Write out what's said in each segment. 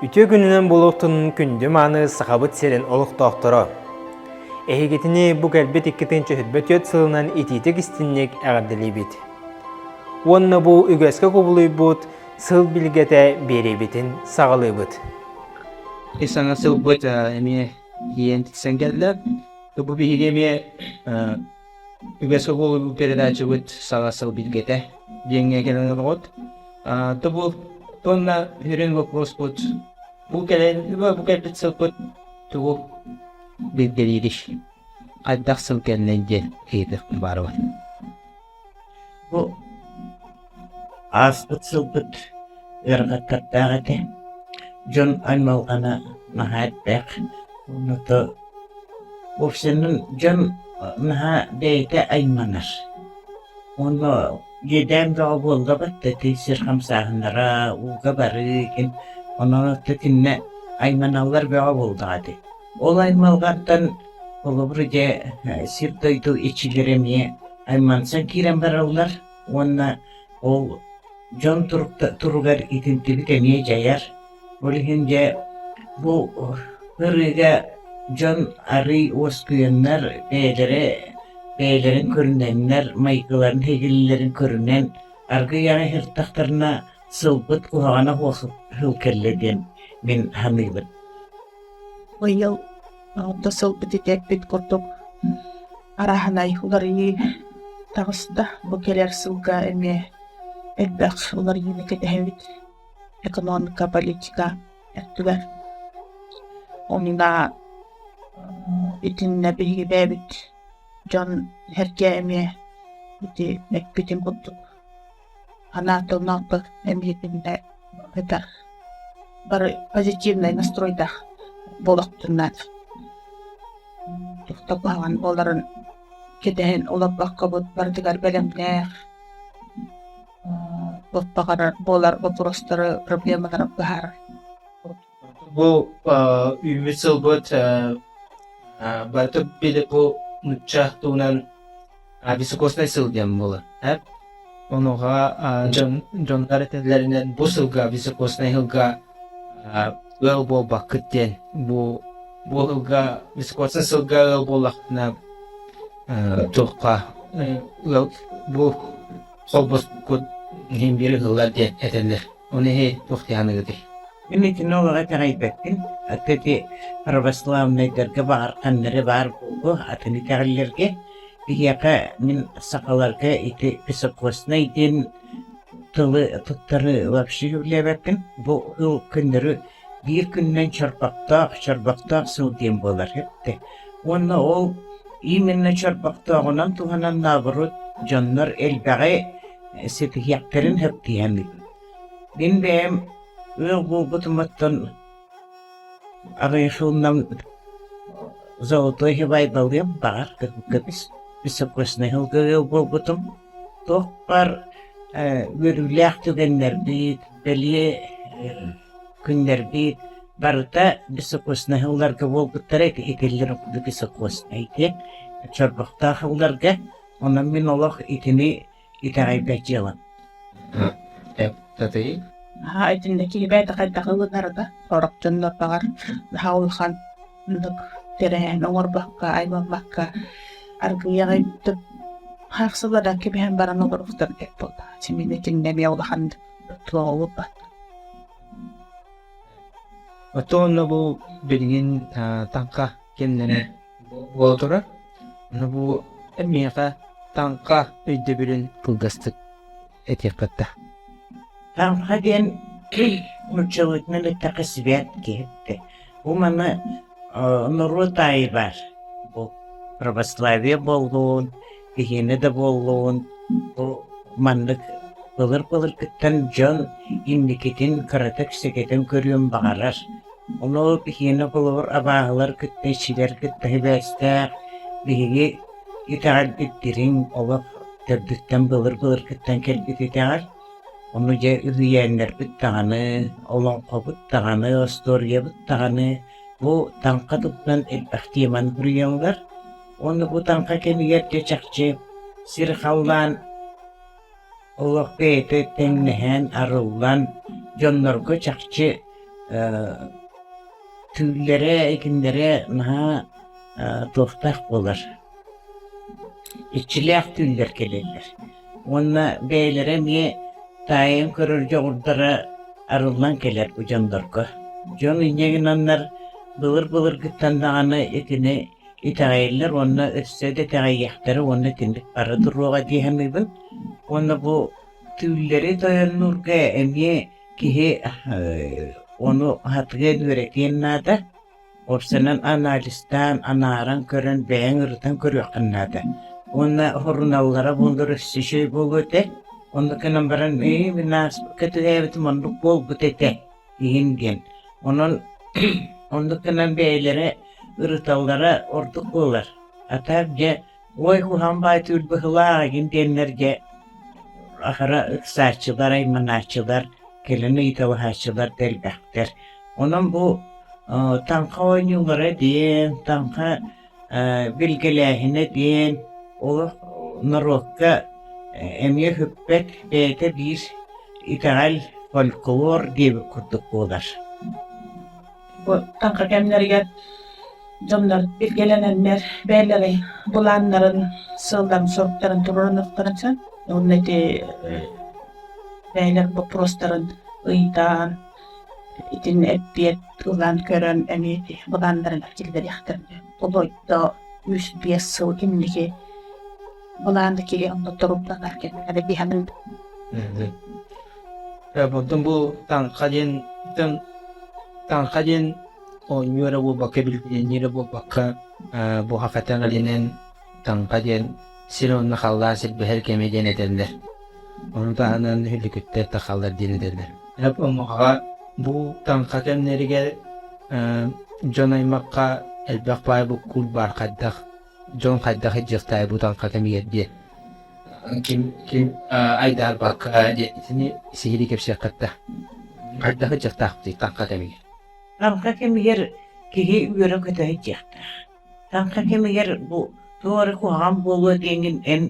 Үтүө күнүнэн буолуохтун күндү мааны Сахабыт сирин олохтоохторо! Эһигитини бу кэлбит 2024 сылынан итиитик истинник эҕэрдэлиибит. Уонна бу үгэскэ кубулуйбут сыл билгэтэ биэриибитин саҕалыыбыт. И саҥа сылбыт эмиэ тиийэн тиксэн кэллэ. Бу биһиги эмиэ үгэскэ кубулуйбут передачабыт саҥа сыл билгэтэ диэҥҥэ кэлэн олоҕут. Бу туонна сүрүн боппуруоспут бу кэлэн бу кэлбит сылбыт тугу билгэлиирий? Хайдах сыл кэллэй диэн ыйытыахпын баарыбын. Бу ааспыт сылбыт ыарахаттардаах этэ. Дьон аймалҕана наһаа элбэх. Онно уопсайынан дьон наһаа бэйэтэ айманар. Уонна иэдээн бөҕө буолла батта ити сир хамсааһыннара, ууга барыы игин. Онон оттон итиннэ айманаллар бөҕө буоллаҕа ити. Ол аймалҕантан холобур дьэ сир-дойду иччилэрэ эмиэ аймансан киирэн бараллар уонна ол дьон туругар итинтибит эмиэ дьайар. Ол иһин дьэ бу ырыыга дьон арыый уоскуйаннар бэйэлэрэ бэйэлэрин көрүнэннэр, майгыларын һигиллэрин көрүнэн аргыый аҕай сырыттахтарына сылбыт куһаҕана суох кэллэ диэн мин саныыбын. Быйыл алта сылбыт итэрбит курдук арааһынай уларыйыы таҕыста. Бу кэлэр сылга эмиэ элбэх уларыйыыны кэтэһэбит. Экономика, политика өттүгэр. Онно итиннэ биһиги бэйэбит дьон сэргэ эмиэ ити эппитим курдук Санаатылнаахпыт эмиэ это бары позитивнай настройдаах буолуохтун туох да куһаҕан буоларын кэтэһэн олорбоккобут барытыгар бэлэмнээх туох баҕарар буолар боппуруостары проблемалары быһаарар Бу үүммүт сылбыт барыта били бу нуучча туһунан високосный сыл диэн буолар. Онуоха дьон дьоннор этэллэринэн бу сылга високоснай сылга ыал буолбаккыт диэн бу бу сылга високоснай сылга ыал буоллахпына туохха ыал бу холбоспуккут иһин биир ыһыллар диэн этэллэр. Ону иһи туох дии саныыгытый? Мин итини олох итэҕэйбэппин. Аты ити православнайдарга баҕар ханна эрэ баар буолуо, атын итэҕэллэргэ. Биһиэхэ мин сахаларга ити високоснай диэн тылы туттары вообще сөбүлээбэппин. Бу ыл көннөрү биир күнүнэн чорбохтоох, чорбохтоох сыл диэн буолар эттэ. Уонна ол именно чорбохтооҕунан туһанан наоборот дьоннор элбэҕи ситиһиэхтэрин сөп дии саныыбын. Мин бэйэм ыал буолбутумуттан аҕыйах сылынан золотой хибайбалыам баҕар көмүс високоснай сылга ыал буолбутум. Туох баар үөрүүлээх түгэннэрбит, бэлиэ күннэрбит барыта високоснай сылларга буолбуттара этиллэр високоснай диэн чорбохтоох сылларга. Онон мин олох итини итэҕэйбэт дьыалам. Татый? Аһаа итиннэ киһи бэйэтэ хайдах ылынара да, сорох дьоннор баҕар наһаа улаханнык тэрээһин оҥорбокко, аймаммакка аргыый аҕайдык хаахсылларан кэбиһэн баран олоруохтар эбит буоллаҕа. Симин итиннэ эмиэ улаханнык туоҕуллубат. Оттон онно бу билигин таҥха кэмнэрэ буола турар. Ону бу миэхэ таҥха өйдөбүлүн кылгастык этиэххит да. Таҥха диэн нууччалыытынан эттэххэ свет киһиттэ. Бу маны норуот аайы баар. Бу православие буоллун, биһиэнэ да буоллун, бу маннык былыр-былыргыттан дьон инникитин кыратык сэгэтэн көрүөн баҕарар. Ону биһиэнэ холобур абааһылар кытта иччилэр кытта сибээстээх биһиги итэҕэлбит дириҥ олох төрдүттэн былыр-былыргыттан кэлбит итэҕэл. Ону дьэ үһүйээннэрбит даҕаны, олоҥхобут даҕаны, остуоруйабыт даҕаны бу таҥха туһунан элбэх теманы суруйаллар. Уонна бу таҥха кэмигэр дьэ чахчы сир-халлаан олох бэйэтэ тэҥнэһэн, арыллан, дьоннорго чахчы Түүллэрэ, итиннэрэ наһаа туохтаах буолар, иччилээх түүллэр кэлэллэр. Уонна бэйэлэрэ эмиэ таайан көрөр дьоҕурдара арыллан кэлэр бу дьоннорго. Дьон инньэ гынаннар былыр-былыргыттан даҕаны итини итэҕэйэллэр уонна өссө да итэҕэйиэхтэрэ уонна итинник бара туруоҕа дии саныыбын. Уонна бу түүллэри тойоннуурга эмиэ Киһи ону сатыан үөрэтиэн наада, уопсайынан анализтаан, анааран көрөн, бэйэҥ ырытан көрүөххүн наада. Уонна суруналлара буоллар өссө үчүгэй буолуо этэ. Оннук гынан баран, ээ мин ааспыкка түһээбитим оннук буолбут этэ иһин диэн. Онон оннук гынан бэйэлэрэ ырыталлара ордук буолар. А так дьэ Ой, куһаҕан баай түүл быһыылаах игин диэннэргэ аһара ыксааччылар, айманааччылар, кэлин ыйыталаһааччылар да элбэхтэр. Онон бу таҥха оонньуулара диэн, таҥха билгэлээһинэ диэн олох норуокка эмиэ сүппэт бэйэтэ биир итэҕэл, фольклор диэбит курдук буолар. Бу таҥха кэмнэригэр дьоннор билгэлэнэннэр бэйэлэрин былааннарын, сыалларын-соруктарын туруоруохтарын сөп. Уонна ити бэйэлэр боппуруостарын ыйытан, итиннэ эппиэт ылан көрөн эмиэ ити былааннарын киллэриэхтэрин сөп. Олойдо 3-5 сыл инники былааны киһи онно туруктанар кэмнэрэ дии саныыбын. Оттон бу таҥха диэн таҥха диэн оонньуу эрэ буолбакка, билгэлэнии эрэ буолбакка, бу хахатан илинэн таҥха диэн сир уонна халлаан силбэһэр кэмэ диэн этэллэр. Ону таһынан үлүкүттэр тахаллар диэн этэллэр. Омуҕаҕа бу таҥха кэмнэригэр дьон аймахха элбэх баай буккуур баар хайдах дьон хайдах илдьиэхтээх бу таҥха кэмигэр диэн Ким ким айдаарбакка итини сиһилии кэпсиэххэ хайдах дьахтаахпытый таҥха кэмигэр? Таҥха кэмигэр киһи үөрэ-көтө сылдьыахтаах. Таҥха кэмигэр бу туох эрэ куһаҕан буолуо диэҥҥин эн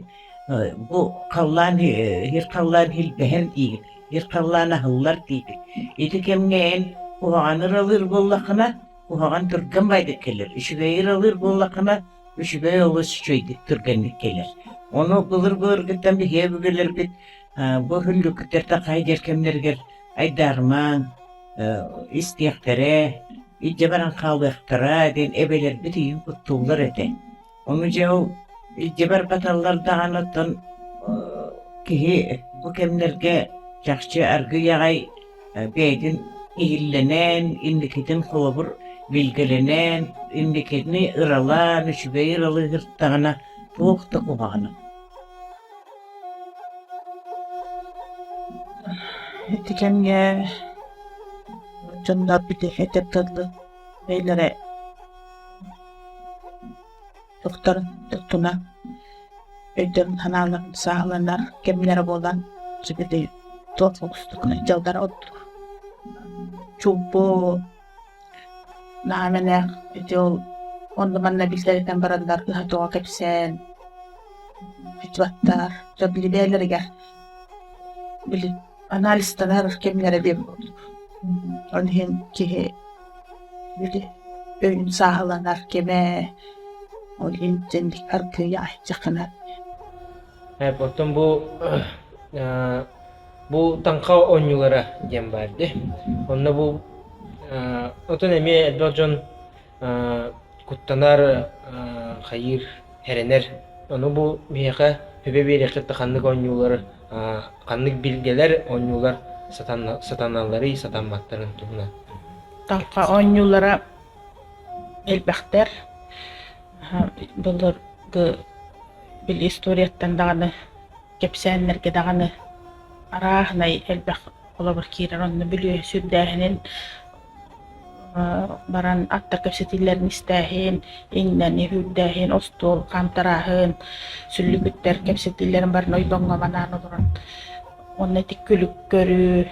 бу халлаан сир халлаан силбэһэн диигин, сир халлаан аһыллар диигин. Ити кэмҥэ эн куһаҕаны ыралыыр буоллаххына, куһаҕан түргэн байдык кэлэр. Үчүгэйи ыралыыр буоллаххына, үчүгэй олус үчүгэйдик түргэнник кэлэр. Ону былыр-былыргыттан биһиги өбүгэлэрбит бу хүллүкүттэртэн хайдыыр кэмнэригэр айдаарымаҥ, истиэхтэрэ, илдьэ баран хаалыахтара диэн эбэлэрбит ийин куттууллар этэ. Ону дьэ ол илдьэ барбаталлар даҕаны оттон киһи бу кэмнэргэ чахчы аргыый аҕай бэйэтин иһиллэнэн, инникитин холобур билгэлэнэн, инникини ыралаан, үчүгэй ыралыы сырыттаҕына туох да куһаҕана. Ити кэмҥэ дьоннор бити этэр тыллы бэйэлэрэ Туохтарын туттуна өйдөрүн-санааларын сааһыланар кэмнэрэ буолан сибили туох уустук дьаллара ордук. Чуумпу наһаа мэнээх ити ол онно-манна биллэритэн бараннар ыһа-тоҕо кэпсээн сылдьыбаттар. Дьэ били бэйэлэригэр били анализтанар кэмнэрэ диэн курдук. Ол иһин киһи били өйүн сааһыланар кэмэ, ол иһин дьэнник аргыый аһыйдаххына. Оттон бу бу таҥха оонньуулара диэн баар дии. Онно бу отон эмиэ элбэх дьон куттанар, хайыыр, эрэнэр. Ону бу биһиэхэ сүбэ биэриэххит да ханнык оонньуулар, ханнык билгэлэр оонньуулар сатаналларый, сатамматтарын туһунан. Таҥха оонньуулара элбэхтэр. Былыргы били историяттан даҕаны, кэпсээннэргэ даҕаны арааһынай элбэх холобур киирэр. Онно бүлүү сүрдээһинин баран аттар кэпсэтиилэрин истээһин, иҥнэни үүрдээһин, остуол хаамтарааһын, сүллүкүттэр кэпсэтиилэрин барын ойбоҥҥо манаан олорон уонна ити күлүк көрүү,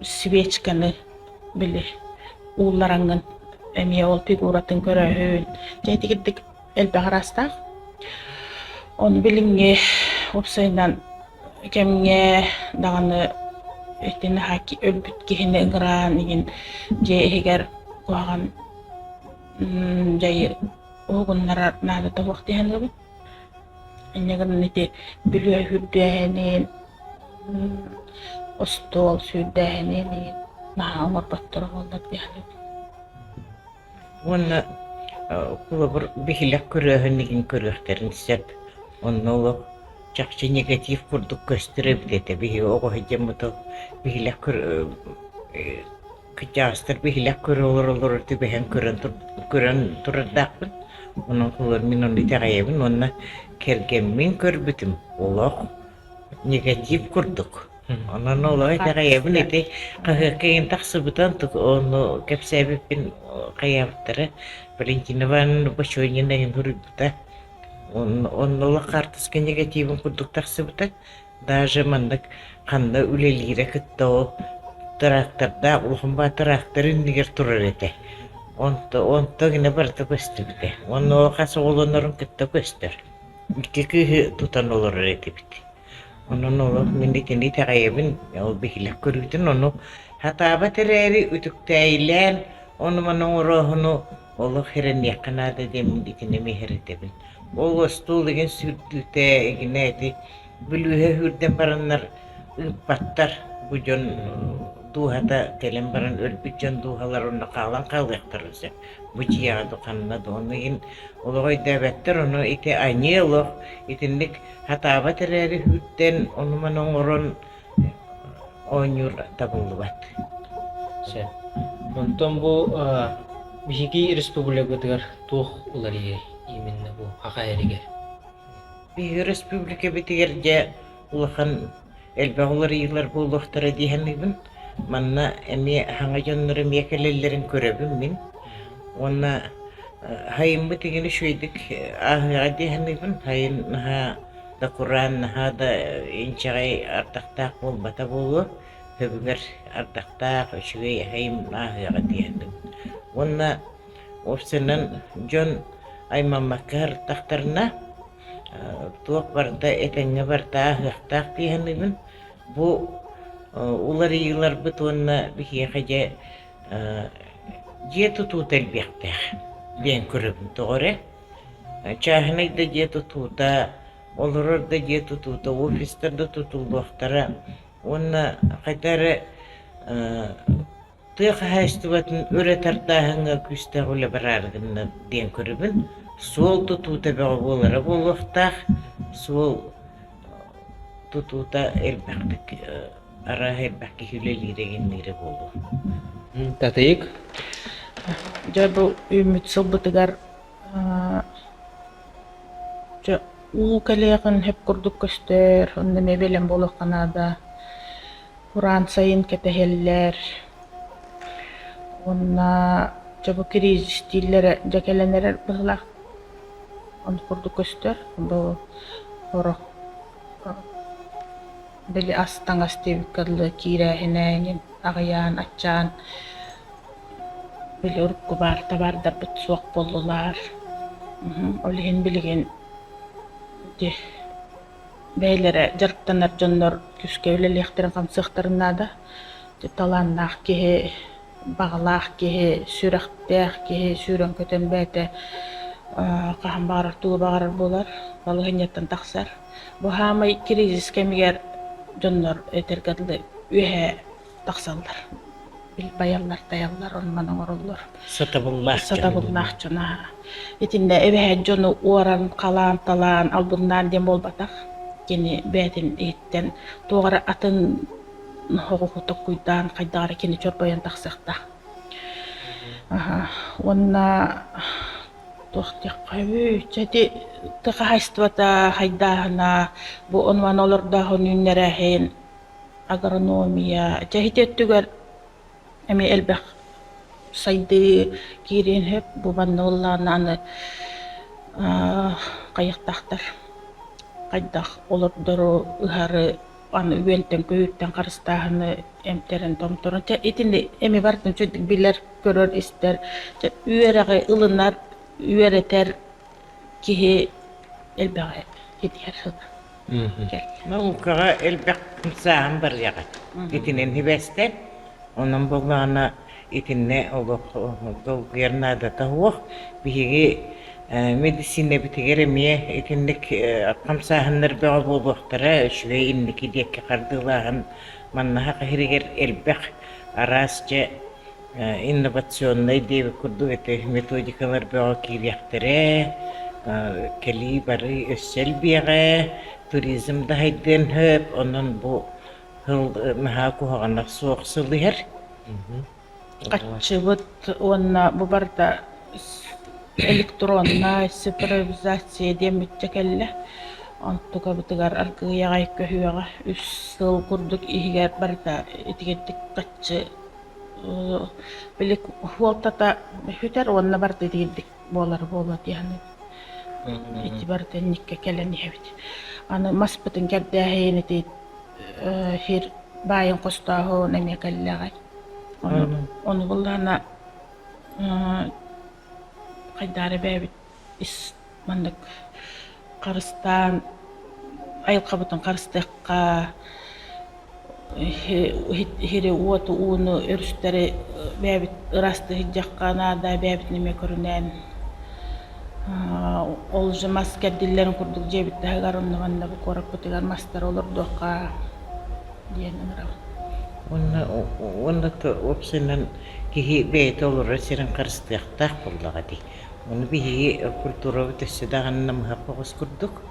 свечканы били ууллараҥҥын эмиэ ол фигуратын көрөөһүн. Дьэ итигирдик элбэх араастаах. Ону билиҥҥи уопсайынан кэмҥэ даҕаны Ити наһаа өлбүт киһини ыҥыраан иһин дьиэ иһигэр куһаҕан дьайы уһугуннарар наадата суох дии саныыбын. Инньэ гынан ити бүлүү сүүрдээһинин, остуол сүүрдээһинин наһаа оҥорботторо буоллар дии саныыбын. Уонна холобур биһилэх көрөөһүн игин көрүөхтэрин сөп. Онно олох чахчы негатив курдук көстөр эбит этэ. Биһиги оҕо сылдьаммыт ол биһилэх кырдьаҕастар биһилэх көрө олороллоро түбэһэн көрөн көрөн турардаахпын. Онон холобур мин ону итэҕэйэбин уонна кэргэммин көрбүтүм олох негатив курдук. Онон олох итэҕэйэбин ити хаһыакка игин тахсыбытын ону кэпсээбиппин хайаабыттара Валентина Ивановна Бочонина игин суруйбута. Онно олох хаартыска негативын курдук тахсыбыта. Даже маннык ханна үлэлиирэ кытта ол трактордаах улахан баа трактор иннигэр турар этэ. Онто онто гына барыта көстүбүтэ. Уонна ол хас оҕолонорун кытта көстөр. Икки кыыһы тутан олорор этибит. Онон олох мин итини итэҕэйэбин, ол биһилэх көрүүтүн ону сатаабат эрээри үтүктээйилээн ону-маны оҥорооһуну олох эрэниэххэ наада диэммин итини эмиэ эрэтэбин. Ол остуол игин сүүрдүүтэ игинэ ити бүлүүһэ сүүрдэн бараннар ыыппаттар бу дьон дууһата кэлэн баран өлбүт дьон дууһалара онно хаалан хаалыахтарын сөп. Бу дьиэҕэ ду ханна ду ону иһин олох өйдөөбөттөр ону ити аньыы олох итинник Сатаабат эрээри үүттэн ону-маны оҥорон оонньуур табыллыбат. Сөп. Онтон бу биһиги республикабытыгар туох уларыйыай именно бу Хаха эригэр? Биһиги республикабытыгар дьэ улахан элбэх уларыйыылар буолуохтара дии саныыбын. Манна эмиэ саҥа дьоннор эмиэ кэлэллэрин көрөбүн мин. Уонна сайыммыт игин үчүгэйдик ааһыаҕа дии саныыбын. Сайын наһаа да кураан, наһаа да инчэҕэй ардахтаах буолбата буолуо. Сөбүгэр ардахтаах, үчүгэй сайын ааһыаҕа дии саныыбын. Уонна уопсайынан дьон аймаммакка ырыттахтарына туох барыта этэҥҥэ барыта ааһыахтаах дии саныыбын. Бу уларыйыыларбыт уонна биһиэхэ дьэ дьиэ тутуута элбиэхтээх диэн көрөбүн. Тоҕо эрэ чааһынай да дьиэ тутуута, олорор да дьиэ тутуута, офистар да тутуллуохтара уонна хайда эрэ Тыа хаһаайыстыбатын өрө тардааһыҥҥа күүстээх үлэ бараары гынна диэн көрөбүн. Суол тутуута бөҕө буолара буолуохтаах. Суол тутуута элбэхтик арааһа элбэх киһи үлэлиирэ иҥниирэ буолуо. Татыйык? Дьэ бу үүммүт сылбытыгар дьэ уу кэлиэҕин сөп курдук көстөр, онно эмиэ бэлэм буолуохха наада. Кураан сайын кэтэһэллэр уонна дьэ бу кризистииллэрэ дьэ кэлэн эрэр быһыылаах оннук курдук көстөр. Бу сорох били ас-таҥас диэбиккэ дылы киирээһинэ эҥин аҕыйаан, аччаан били урукку баар табаардарбыт суох буоллулар. Ол иһин билигин ити Бэйэлэрэ дьарыктанар дьоннор күүскэ үлэлиэхтэрин-хамсыахтарын наада. Талааннаах киһи, баҕалаах киһи, сүрэхтээх киһи сүүрэн-көтөн бэйэтэ хаһан баҕарар тугу баҕарар буолар, балаһыанньаттан тахсар. Бу саамай кризис кэмигэр дьоннор этэргэ дылы үөһэ тахсаллар, байаллар-тайаллар, онон оҥороллор. Сатабыллаах дьон. Сатабыллаах дьон аһа. Итиннэ эбэһээт дьону уоран, халаан-талаан, албыннаан диэн буолбатах. Кини бэйэтин иһиттэн туох эрэ атын оҕоһу толкуйдаан хайдах эрэ кини чорбойон тахсыахтаах. Аха. Уонна туох диэххэ үһүй, чэ ити тыа хаһаайыстыбата хайдааһына, бу онуон олордооһун үүннэрээһин агрономия, дьэ ити өттүгэр эмиэ элбэх сайдыы киириэн сөп. Бу манна буоллаҕына аны хайыахтаахтар хайдах олордору, ыһары, аны үөнтэн-көйүүртэн харыстааһыны эмтэрин-томторун чэ итини эмиэ барытын үчүгэйдик билэр, көрөр, истэр, чэ үөрэҕи ылынар, үөрэтэр киһи элбэҕи ситиһэр. Наукаҕа элбэх хамсааһын барыаҕа. Итинэн сибээстээн Онон буоллаҕына итиннэ олох долгуйар наадата суох. Биһиги медицинэбитигэр эмиэ итинник хамсааһыннар бөҕө буолуохтара, үчүгэй инники диэки хардыылааһын манна иһигэр элбэх араас дьэ инновационнай диэбит курдук ити методикалар бөҕө киириэхтэрэ, кэлии барыы өссө элбиэҕэ, туризм да сайдыан сөп, онон бу Сыл наһаа куһаҕана суох сыл иһэр. Хаччыбыт уонна бу барыта электроннай цифровизация диэн бүттэ кэллэ. Онтукабытыгар аргыый аҕай көһүөҕэ. Үс сыл курдук иһигэр барыта итигирдик хаччы били суолтата сүтэр уонна барыта итигирдик буолар буолуо диэн ити барыта инниккэ кэлэн иһэбит. Аны маспытын кэрдээһин ити сир баайын хостооһун эмиэ кэллэҕэй. Ону ону буллаҕына хайдаары бэйэбит ис маннык харыстаан айылҕабытын харыстыахха Иһири уоту ууну өрүстэри бэйэбит ыраастыы сылдьыахха наада, бэйэбитин эмиэ көрүнэн ол же мас кэрдиллэрин курдук дьиэбит таһыгар онно манна бу куораппытыгар мастары олордуохха диэн ыҥырабын. Уонна уонна уопсайынан киһи бэйэтэ олорор сирин харыстыахтаах буоллаҕа дии. Ону биһиги культурабыт өссө даҕаны намыһах оҕус курдук.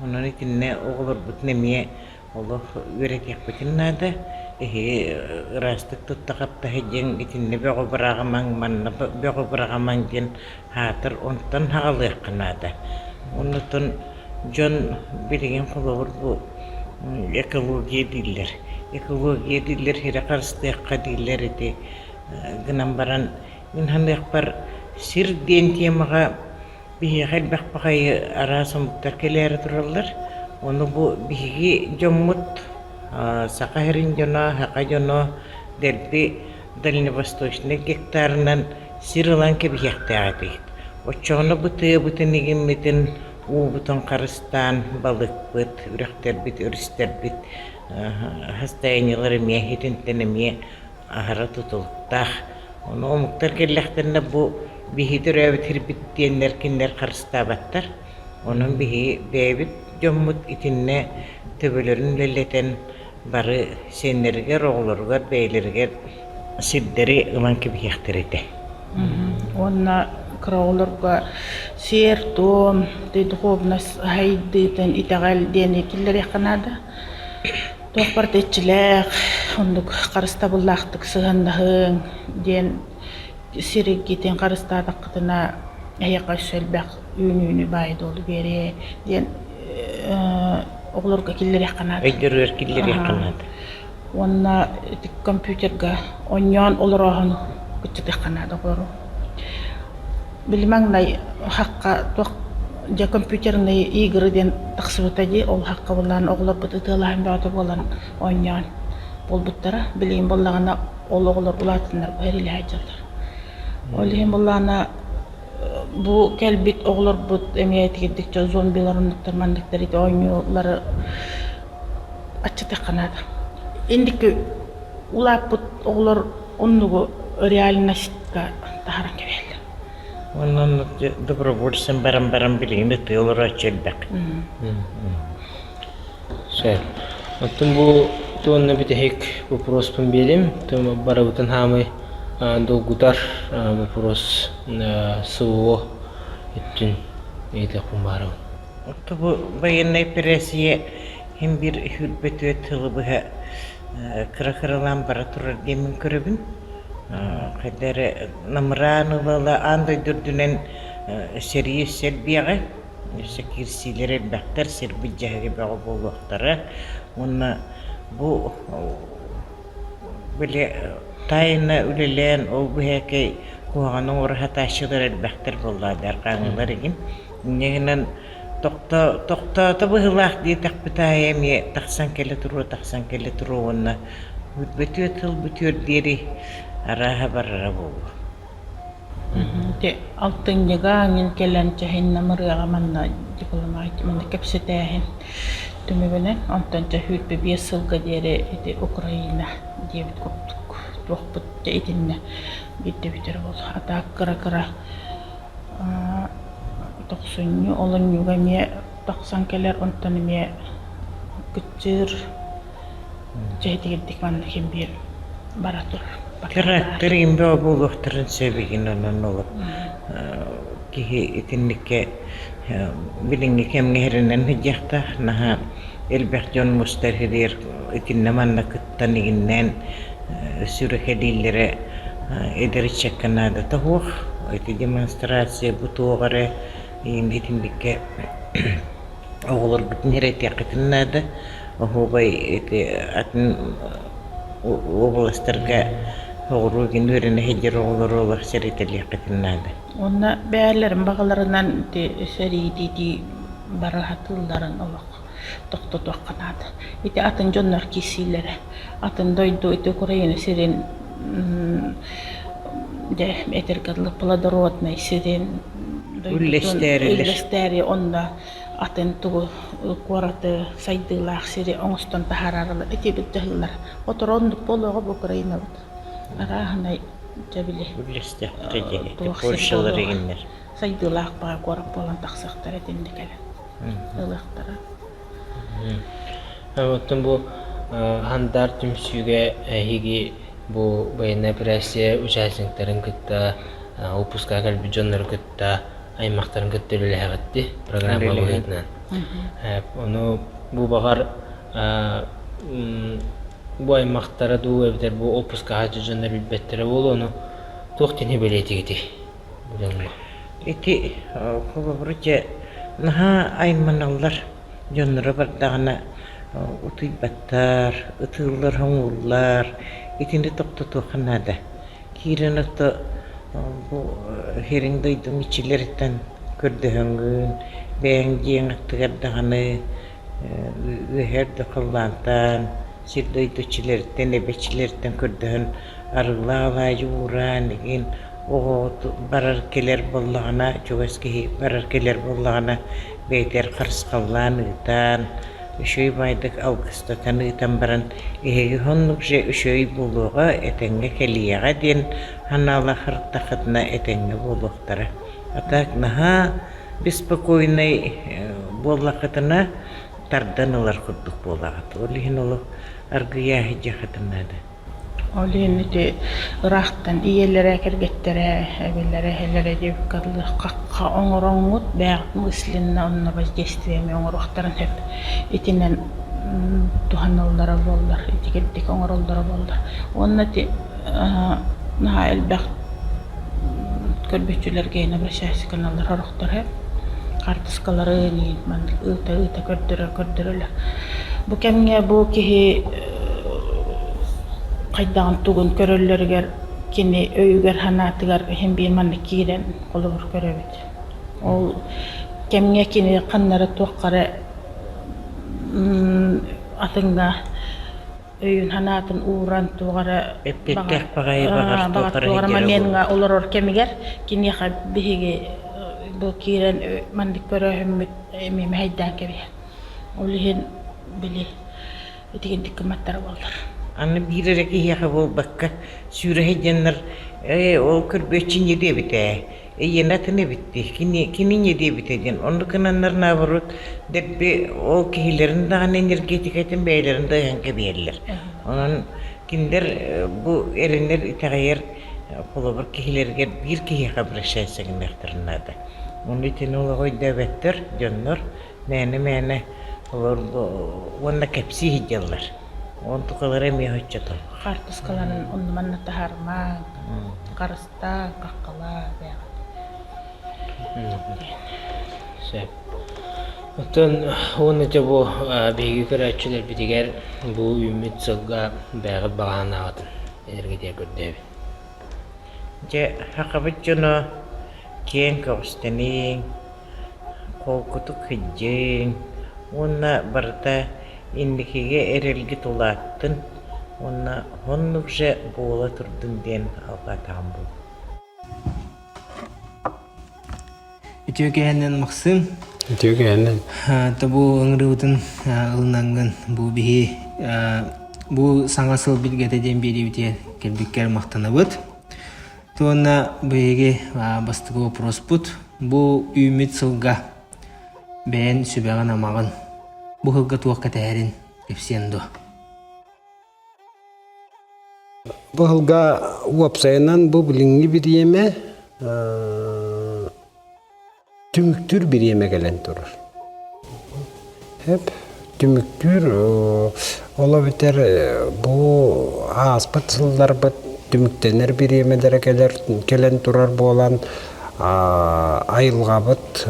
Онон итиннэ оҕолорбутун эмиэ Олох үөрэтиэхпитин наада. Эһиги ыраастык тутта-хапта сылдьыҥ, итиннэ бөҕү быраҕымаҥ, манна бөҕү быраҕымаҥ диэн аатыр онтон аҕалыахха наада. Оннуттан дьон билигин холобур бу экология дииллэр. Экология дииллэр сири харыстыахха дииллэр ити гынан баран мин саныахпар сир диэн темаҕа Биһиэхэ элбэх баҕайы араас омуктар кэлээри тураллар. Ону бу биһиги дьоммут Саха сирин дьоно, саха дьоно дэлби дальневосточнай гектарынан сир ылан кэбиһиэхтээх этибит. Оччоҕуна бу тыабытын игиммитин, уубутун харыстаан балыкпыт, үрэхтэрбит, өрүстэрбит состояниелар эмиэ итинтэн эмиэ аһара тутулуктаах. Ону омуктар кэллэхтэринэ бу биһи төрөөбүт сирбит диэннэр кинилэр харыстаабаттар. Онон биһи бэйэбит дьоммут итиннэ төбөлөрүн үлэлэтэн бары сиэннэригэр, оҕолоругар бэйэлэригэр сирдэри ылан кэбиһиэхтэрэ этэ. Уонна кыра оҕолорго сиэр-туом, духовность сайдыытын, итэҕэл диэни киллэриэххэ наада. Туох барыта иччилээх, оннук харыстабыллаахтык сыһыаннаһыҥ диэн сиргитин харыстаатаххытына эһиэхэ өссө элбэх үүнүүнү баайы-дуолу биэриэ диэн оҕолорго киллэриэххэ наада. Өйдөрүгэр киллэриэххэ наада. Уонна ити компьютерга оонньоон олорооһун кыччатыахха наада оҕолору. Били маҥнай хахха туох дьэ компьютерные игры диэн тахсыбыта дии, ол хахха буоллаан оҕолорбут ытыалаһан бөҕөтө буолан оонньоон буолбуттара. Билигин буоллаҕына ол оҕолор улаатаннар бу эрилэһэ сылдьаллар. Ол иһин буоллаҕына бу кэлбит оҕолорбут эмиэ итигирдик дьэ зомбилар оннуктар манныктар ити оонньуулары аччатыахха наада. Инники улааппыт оҕолор оннугу реальностька таһааран кэбиһэллэр. Онон добровольцем баран баран билигин ытыы олорооччу элбэх. Сөп. Оттон бу туонна бүтэһик вопроспун биэрим. Барыбытын хаамый долгутар вопрос СВО өттүн ыйытыахпын баарабын. Оттон бу военнай эпэрээссийэ син биир сүүрбэ сылы быһа кыра-кыралаан бара турар диэммин көрөбүн. Хайда эрэ намыраан ыла-ыла аан дойду үрдүнэн сэрии өссө элбиэҕэ. Өссө киирсиилэр элбэхтэр, сирбит дьаһыга бөҕө буолуохтара. Уонна бу били тайна үлэлээн ол быһаакай куһаҕаны оҥоро сатааччылар элбэхтэр буоллаҕа арҕааҥҥылар игин. Инньэ гынан тохтоото быһыылаах диэтэхпит аайы эмиэ тахсан кэлэ туруо, тахсан кэлэ туруо уонна бүтүө тыл бүтүөр диэри арааһа барара буолуо. Ити алтынньыга мин кэлэн чэһин намырыаҕа манна дипломат манна кэпсэтээһин. Түмүгүнэн онтон дьэ 25 сылга диэри ити Украина диэбит курдук туохпут дьэ итиннэ биирдэ бүтэр буолуо. А так кыра-кыра тохсунньу, олунньуга эмиэ тахсан кэлэр, онтон эмиэ кыччыыр дьэ итигирдик манна ким биир бара турар. Кыраттар имбэ буолуохтарын сөп игин онон олох киһи итинниккэ билиҥҥи кэмҥэ эрэнэн сылдьыахтаах наһаа элбэх дьон мустар сиригэр итиннэ манна кыттан игиннээн сүрэхэлииллэрэ эдэр ыччакка наадата суох ити демонстрация бу туох эрэ итинниккэ оҕолоргутун эрэтиэххитин наада оһуобай ити атын уобаластарга соҕуруу игин үөрэнэ сылдьар оҕолору олох сэрэтэлиэххитин наада Уонна бэйэлэрин баҕаларынан ити сэриитии бара сатыылларын олох тохтотуохха наада. Ити атын дьоннор киирсиилэрэ, атын дойду ити Украина сирин дьэ этэргэ дылы плодороднай сирин дойдутун үллэстээри онно атын тугу куораты сайдыылаах сири оҥостон таһаарарылар ити былдьаһыылар. Оторо оннук буолуоҕа бу Украинабыт. Арааһынай дьэ били Үллэстэххэ дии, туох сир Польшалар буолуоҕа игиннэр. сайдыылаах баҕа куорат буолан тахсыахтара итиннэ кэлэн ылыахтара. Оттон бу Хандар түмсүүгэ эһиги бу военная операция участниктарын кытта выпуска кэлбит дьоннору кытта аймахтарын кытта үлэлэһэҕитти программа быһыытынан. Ону бу баҕар Бу аймахтара дуу эбэтэр бу отпускаҕа дьоннор билбэттэрэ буолуо, ону туох диэн бэлиэтигитий бу дьоҥҥо? Ити холобура дьэ наһаа айманаллар дьонноро бардаҕына утуйбаттар, ытыыллар-хоҥууллар итини тохтотуохха наада. Киирэн ото бу сириҥ дойдуҥ иччилэриттэн көрдөһөҥҥүн, бэйэҥ дьиэҥ аттыгар даҕаны Үөһээ да халлаантан, сир-дойду иччилэриттэн, эбэ иччилэриттэн көрдөһөн арыылаах алаадьы уураан игин оҕо барар-кэлэр буоллаҕына, чугас киһи барар-кэлэр буоллаҕына бэйэтигэр харысхаллаан ыытан, үчүгэй баайдык алгыстатан ыытан баран эһиги оннук же үчүгэй буолуоҕа, этэҥҥэ кэлиэҕэ диэн санаалаах ырыттаххытына этэҥҥэ буолуохтара. А так наһаа беспокойнай буоллаххытына тардан ылар курдук буолаҕыт. Ол иһин олох аргыйа сылдьыаххытын наада. Ол иһин ити ыраахтан ийэлэрэ, кэргэттэрэ, эбэлэрэ, эһэлэрэ диэбиккэ дылы хахха оҥороҥҥут бэйэҕит мысленно онно воздействие эмиэ оҥоруохтарын сөп. Итинэн туһаналлара буоллар, итигирдик оҥороллоро буоллар. Уонна ити наһаа элбэх көрбүччүлэргэ обращайся гыналлар сорохтор ээ хаартыскалары маннык ыыта-ыыта көрдөрө көрдөрөлөр бу кэмҥэ бу киһи хайдаҕын тугун көрөллөрүгэр кини өйүгэр санаатыгар иһин биир маннык киирэн холобур көрөбүт ол кэмҥэ кини ханна эрэ туохха эрэ атыҥҥа өйүн-санаатын ууран туох эрэ Эппиэттээх баҕайы баҕар баҕар туох эрэ туох эрэ сылдьара момеҥҥа буолуо. олорор кэмигэр киниэхэ биһиги бу киирэн маннык көрөөһүммүт эмиэ мэһэйдээн кэбиһэр. Ол иһин били итигинтик гымматтара буоллар. Аны биир эрэ киһиэхэ буолбакка сүүрэ сылдьаннар ээ ол көрбүөччү инньэ диэбит ээ Ийэни атын эбит дии, кини кини инньэ диэбитэ диэн. Оннук гынаннар наоборот дэлби ол киһилэрин даҕаны энергетикэтин бэйэлэрин да ыһан кэбиһэллэр. Онон кинилэр бу эрэнэр итэҕэйэр холобур киһилэригэр биир киһиэхэ обращайся гыныахтарын наада. Ону итини олох өйдөөбөттөр дьоннор мээнэ-мээнэ олор уонна кэпсии сылдьаллар. Онтукалара эмиэ соччото. Хаартыскаларын онно манна таһаарымаҥ, харыс хаххалаа бэйэҕит. Сөп. Оттон уонна дьэ бу биһиги көрөөччүлэрбитигэр бу үүммүт сылга бэйэҕит баҕа санааҕытын энергетигэ көрдөөбүт. Дьэ, сахабыт дьоно киэҥ көҕүстэниҥ, холкутук сылдьыҥ уонна барыта инникигэ эрэлгит улааттын уонна оннук же буола турдун диэн алҕаатаҕым буолуо. Үтүө киһинэн Максим. Үтүө То бу ыҥырыыбытын ылынаҥҥын бу биһи бу саҥа сыл билгэтэ диэн биэриибитигэр кэлбиккэр махтанабыт. Туонна биһиги бастакы вопроспут бу үүммүт сылга бэйэн сүбэҕин-амаҕын бу сылга туох кэтэһэрин кэпсиэн дуо? Бу сылга уопсайынан бу билиҥҥи бириэмэ түмүктүүр бириэмэ кэлэн турар. Эп түмүктүүр ол эбэтэр бу ааспыт сылларбыт түмүктэнэр бириэмэлэрэ кэлэр кэлэн турар буолан айылҕабыт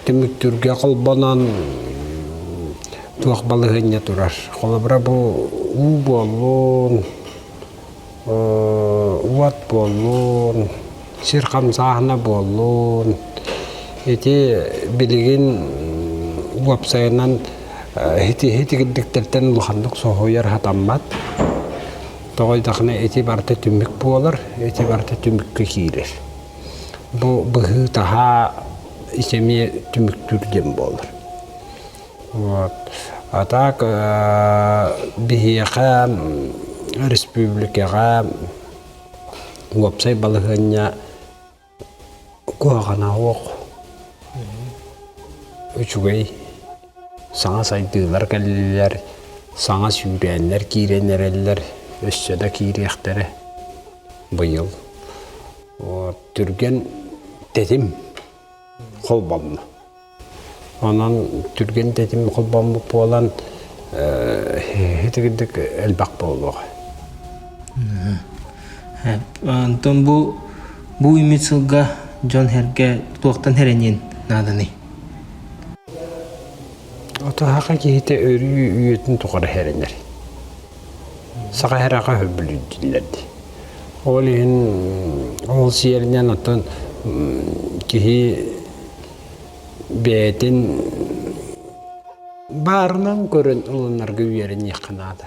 түмүктүүргэ холбонон туох балаһыанньа турар. Холобура бу уу буоллун, уот буоллун, сир хамсааһына буоллун. Ити билигин уопсайынан итигирдиктэртэн улаханнык соһуйар сатаммат. Тоҕо диэтэххинэ ити барыта түмүк буолар, ити барыта түмүккэ киирэр. Бу быһыы-таһаа ити эмиэ түмүктүүр диэн буолар. Вот. А так биһиэхэ республикаҕа уопсай балаһыанньа куһаҕана суох. Үчүгэй саҥа сайдыылар кэллилэр, саҥа сүүрээннэр киирэн эрэллэр, өссө да киириэхтэрэ быйыл. Вот. Түргэн тэтим холбонно. Онон түргэн тэтим холбоммут буолан итигирдик элбэх буолуоҕа. Онтон бу бу үүммүт сылга дьон-сэргэ туохтан эрэниэн нааданый? Отоһаха киһитэ өрүү үйэтин тухары эрэнэр. Саха эрэҕэ сөбүлүүр дии. Ол иһин ол сиэринэн оттон киһи бэйэтин баарынан көрөн ылынарга үөрэниэххэ наада.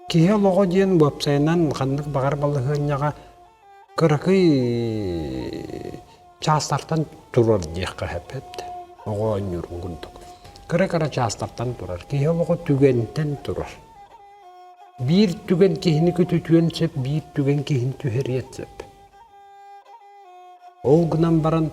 Киһи олоҕо диэн уопсайынан ханнык баҕар балаһыанньаҕа кыракый чаастартан турар диэххэ сөп оҕо оонньуурун курдук. Кыра-кыра чаастартан турар. Киһи олоҕо түгэнтэн турар. Биир түгэн киһини көтүтүөн сөп, биир түгэн киһини түһэриэн сөп. Ол гынан баран,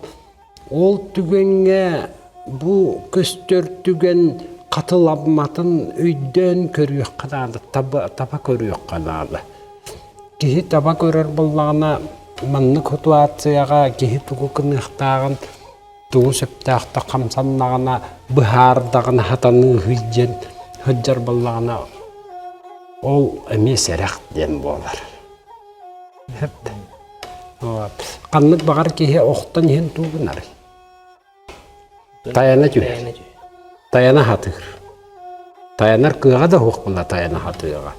ол түгэҥҥэ бу көстөр түгэн хатыламматын өйдөөн көрүөххэ наада, таба, таба көрүөххэ наада. Киһи таба көрөр буоллаҕына, маннык ситуацияҕа киһи тугу гыныахтааҕын, тугу сөптөөхтө хамсаннаҕына, быһаардаҕына сатаныыһый диэн сылдьар буоллаҕына, ол эмиэ сэрэх диэн буолар. Ханнык баҕар киһи охтон иһэн тугу гынарый? Тайана түһэр. Тайана хатыыр. Тайанар кыаҕа да суох буолла тайана хатыаҕа.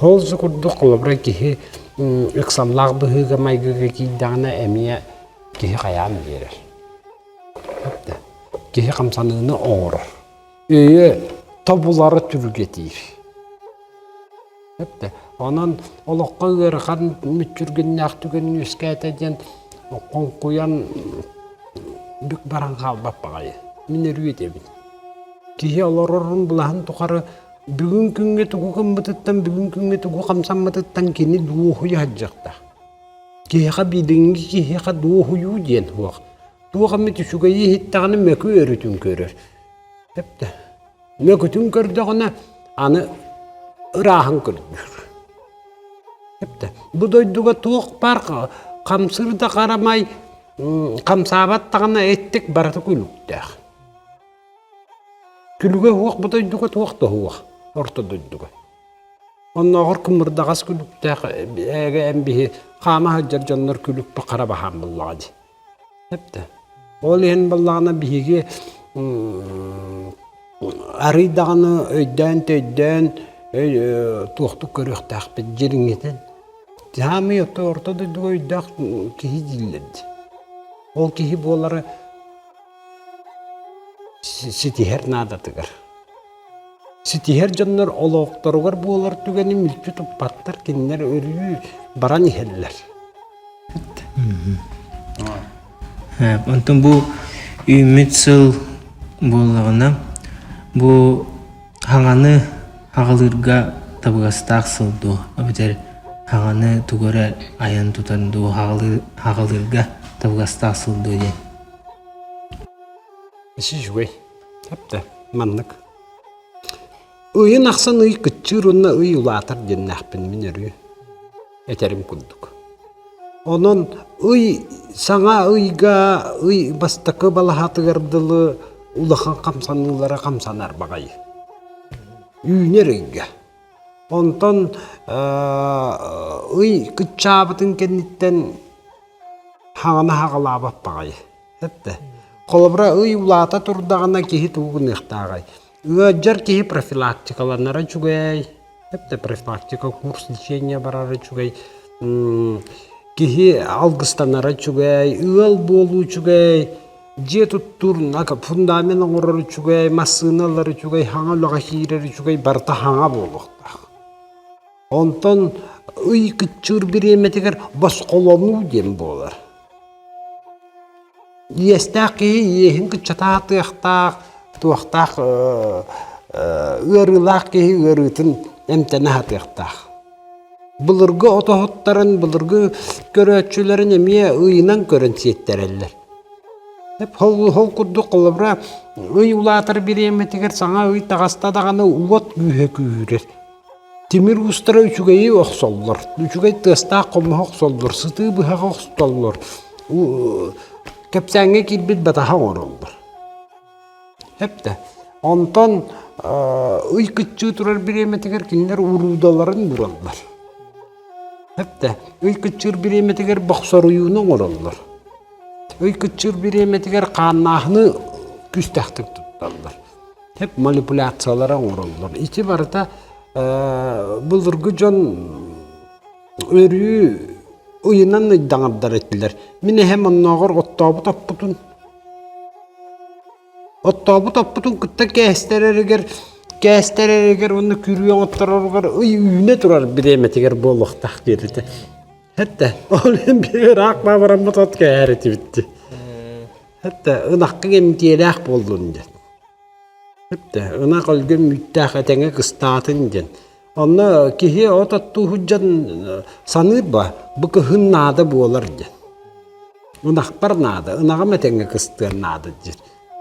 Ол курдук холобура киһи ыксаллаах быһыыга-майгыга киирдэҕинэ эмиэ киһи хайаан биэрэр. Киһи хамсаныыны оҥорор. Өйө тобулары түргэтиир. Онон олоххо ыарахан мүччүргэннээх түгэн үөскээтэ диэн хоҥкуйан бүк баран хаалбат баҕайы. Мин өрүү этэбин. Киһи олорорун былаһын тухары бүгүн күҥҥэ тугу гыммытыттан, бүгүн күҥҥэ тугу хамсаммытыттан кини дуоһуйа сылдьыахтаах. Киһиэхэ билиҥҥи киһиэхэ дуоһуйуу диэн суох. Туох эмит үчүгэйи иһиттэҕинэ мөкү өрүтүн көрөр. Сөптө. Мөкүтүн көрдөҕүнэ аны ырааһын көрдүүр. Сөптө. Бу дойдуга туох баар хамсыыр да харамай хамсаабат даҕаны эттик барыта күлүктээх. Күлүгэ суох бу дойдуга туох да суох орто дойдуга. Оннооҕор кымырдаҕас күлүктээх эгэ эн биһи хаама сылдьар дьоннор күлүкпэ хара баһаам буоллаҕа дии. Сөптө. Ол иһин буоллаҕына биһиги арый даҕаны өйдөөн-төйдөөн туохтук көрүөхтээхпит дьириҥитин. Саамай орто дойдуга өйдөөх киһи дииллэр дии. Ол киһи буолара ситиһэр наадатыгар. Ситиһэр дьоннор олохторугар буолар түгэни мүлчү туппаттар, кинилэр өрүү баран иһэллэр. Онтон бу Үүммүт сыл буоллаҕына, бу хаҥаны аҕалыырга табыгастаах сыл дуо эбэтэр хаҥаны тугу эрэ айан тутан дуу аҕалыырга табыгастаах сыл дуо диэн. Үчүгэй. Эптэ маннык. Ыйын ахсын ый кыччыыр уонна ый улаатар диэннээхпин мин өрүү этэрим курдук. Онон ый саҥа ыйга ый бастакы балаһатыгар дылы улахан хамсаныылара хамсанар баҕайы. Үүнэр ыйга. Онтон ый кыччаабытын кэнниттэн хаҥана хаҕалаабат баҕайы. Эттэ. Холобура, ый улаата турдаҕына киһи тугу гыныахтааҕай? Ыалдьар киһи профилактикаланара үчүгэй. Эптэ профилактика курс лечения барара үчүгэй. Киһи алгыстанара үчүгэй, ыал буолуу үчүгэй, дьиэ туттуур фундамент оҥорор үчүгэй, массыына ылар үчүгэй, хаҥа үлэҕэ киирэр үчүгэй, барыта хаҥа буолуохтаах. Онтон ый кыччыыр бириэмэтигэр босхолонуу диэн буолар. Иэстээх киһи иэһин кыччатаатыахтаах, туохтаах ыарыылаах киһи ыарыытын эмтэнэ сатыахтаах. Былыргы отоһуттарын, былыргы көрөөччүлэрин эмиэ ыйынан көрөн сиэттэрэллэр. Ол курдук холобура ый улаатар бириэмэтигэр саҥа ый таҕыста даҕаны уот күүһэ күүһүрэр. Тимир уустара үчүгэйи охсоллор, үчүгэй тыастаах хомуһу охсоллор, сытыы быһаҕы охсоллор, кэпсээҥҥэ киирбит батаһа оҥороллор. Эптэ. Онтон ый кыччыы турар бириэмэтигэр кинилэр уруудаларын бураллар. Эптэ. Ый кыччыыр бириэмэтигэр бохсоруйууну оҥороллор. Ый кыччыыр бириэмэтигэр хааннааһыны күүстээхтик тутталлар. Тэп манипуляциялары оҥороллор. Ити барыта былыргы дьон өрүү ыйынан ыйдаҥардар этилэр. Мин эһэм оннооҕор оттообут оппутун оттообут оппутун кытта кээстэрэригэр кээстэрэригэр уонна күрүө оҥоттороругар ый үүнэ турар бириэмэтигэр буолуохтаах диир этэ. Хэттэ ол иһин биһиги ыраах баабараммыт от кээһэр этибит. Хэттэ ынахха эмтиэлээх буоллун диэн. Хэттэ ынах өлгөм үүттээх этэҥэ кыстаатын диэн. Онно киһи от оттуу сылдьан саныыр ба бу кыһын наада буолар диэн. Ынахпар наада, ынаҕым этэҥҥэ кыстыан наада диир.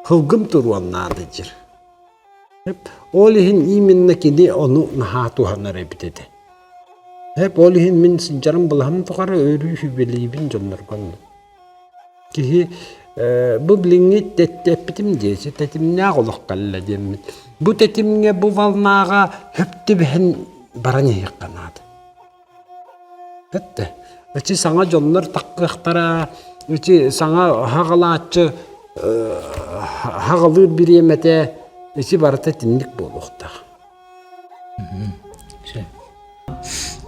Кылгым туруон наада диир. Ол иһин именно кини ону наһаа туһанар эбит этэ. Ол иһин мин сылдьарым былаһым тухары өрүү сүбэлиибин дьоннорго оннук. Киһи бу билиҥҥи эппитим дии, тэтимнээх олох кэллэ диэммит. Бу тэтимҥэ, бу волнаҕа хөп түбэһэн баран иһиэххэ наада. Эттэ. Ити саҥа дьоннор таххыахтара, ити саҥа хаҕалааччы хаҕалыыр бириэмэтэ ити барыта итинник буолуохтаах.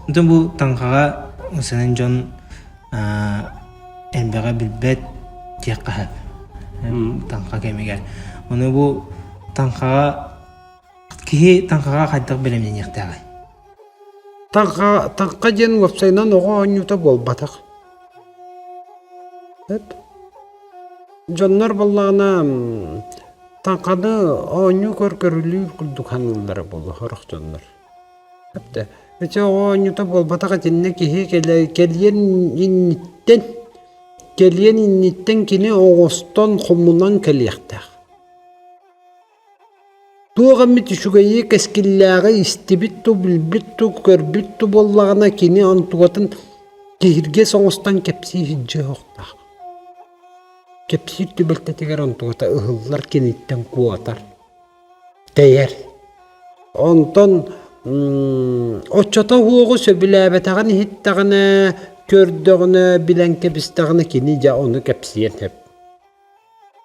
Онтон бу таҥхаҕа сэнэн дьон элбэҕи билбэт диэххэ сөп таҥха кэмигэр. Ону бу таҥхаҕа киһи таҥхаҕа хайдах бэлэмнэниэхтээҕий? Таҥха, таҥха диэн уопсайынан оҕо оонньуута буолбатах. Дьоннор буоллаҕына Таҥханы оонньуу көр-көрүлүүр курдук саныыллара буолуо сорох дьоннор. Эптэ ити оҕо оонньуута буолбатах итиннэ киһи кэлиэн инниттэн кэлиэн инниттэн кини оҕустан хомунан кэлиэхтээх. Туох эмит үчүгэйи кэскиллээҕи истибит дуу, билбит дуу, көрбүт дуу буоллаҕына кини онтугатын киһиргэс оҥостон кэпсии сылдьыа суохтаах. Кэпсиир түбэлтэтигэр онтугата ыһыллар киниттэн куотар, тэйэр. Онтон оччото уоҕу сөбүлээбэтэҕин иһиттэҕинэ, көрдөҕүнэ, билэн кэбистэҕинэ кини дьэ ону кэпсиэн сөп.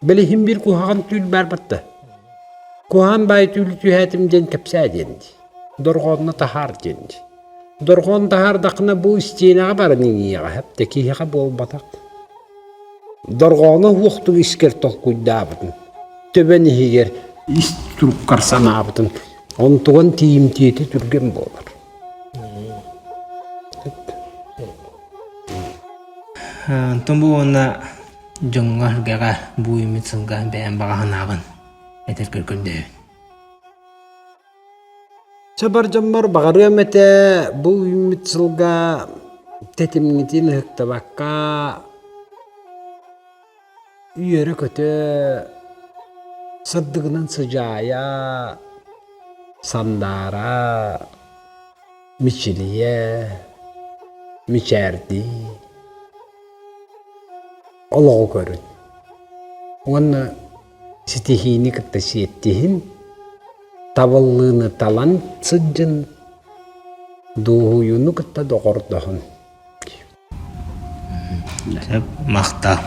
Билиһин биир куһаҕан түүл баар батта. Куһаҕан баай түүлү түһээтим диэн кэпсээ диэн дии. Дорҕоонно таһаар диэн дии. Дорҕоон таһаардаххына бу истиэнэҕэ баран иҥиэҕэ сөп да киһиэхэ буолбатах. Дорҕооно уохтук искэр толкуйдаабытын, төбөн иһигэр ис туруккар санаабытын, онтуган тиийимтиэтэ түргэн буолар. Онтон бу уонна. Дьоҥҥо-сэргэҕэ бу үүммүт сылга бэйэм баҕа санаабын этэргэр көрдөһөбүн. Чэ бар дьоммор баҕарыам этэ бу үүммүт сылга тэтимҥитин ыһыктыбакка үөрэ-көтө сырдыгынан сыдьаайа сандаара мичилийэ мичээрдии олоҕу көрүн уонна ситиһиини кытта сиэттиһин, табыллыыны талан сылдьын, дуоһуйууну кытта доҕордоһун. Махтал.